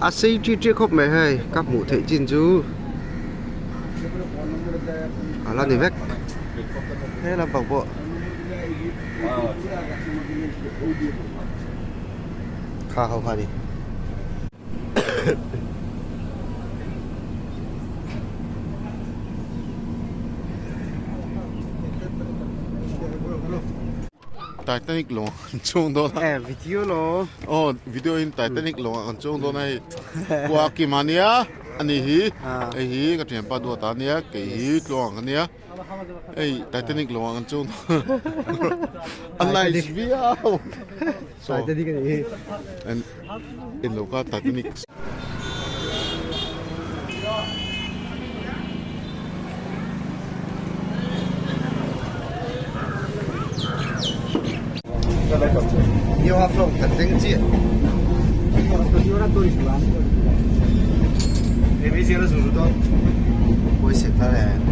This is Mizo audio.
A sei ṭi ṭi khawp mai hei ka hmuh theih chin chu a la ni vek he lampang pawh kha ho kha a ni. Titanic lawng an chuang dawn a. Eh video lo. Oh video in Titanic lawng an chuang dawn a hei. Kua kim a nia ani hi hei hi ka thianpa duat a nia kei hi tluang a nia hei Titanic lawng an chuang dawn a nice viau. Titanic a nih hi. En lo kha Titanic. New Haflong kan thleng chiah. Pawisa ta le.